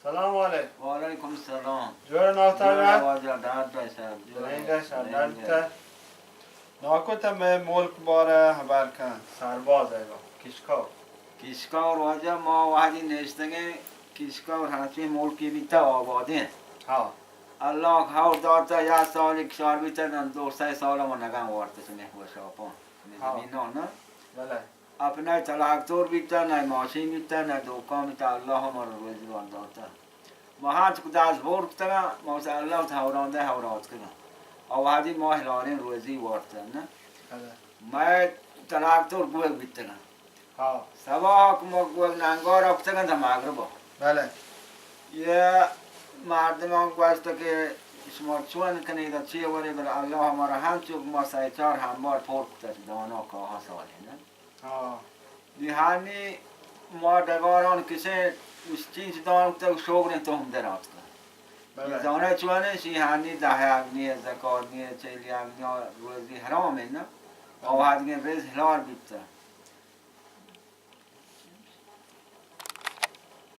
سلام علیکم۔ وعلیکم السلام۔ جوڑ ناتا جوڑ گا؟ واجہ ڈاڈ ڈائی صاحب، جوڑ۔ رنگ ہے شاہ ڈاڈ تا۔ ناکو تا میں ملک بارا حبر کن، سرباز ہے گا، کشکور۔ کشکور واجہ ما وحدی نشتگیں، کشکور ہنچیں ملکی بیتا آبادیں۔ ہاں۔ اللہ ہور داتا یا سالی کشار بیتا، نن دو سہ سال ما نگن وارتا سمیں وشاپان۔ ہاں۔ زمینان نا۔ بلے۔ اپنائے تراکتور بیتا، نہ ماشین بیتا، نہ دوکان بیتا، اللہ ہمارا روزی وار داتا۔ ما ہنچ کو دست بور کتگا، ما اسے اللہ تا ہوران دے ہورات کنا۔ او وحدی ما ہلاریں روزی وارتا نا۔ بلے۔ میں تراکتور گوگ بیتگا۔ ہاں۔ سبا کہ ما گوگ ننگار اپتگا تا مغربا۔ بلے۔ یہ مردمان گوشت کہ شما چون کنید، چی وری، بلے اللہ ہمارا ہنچو ما سہ چار ہمبار پور کتا دانا کاہا سالے نا۔ ہاں۔ نی ہانی ما ڈگاران کسے اس چینچ دان کتگ شوگریں تہم در آتکا۔ بلے۔ زانے چونے شی ہانی دہ اگنی، زکات نی، چیلی اگنی، روزی حرام ہے نا۔ بلے۔ آوادگیں رز ہلار بیتا۔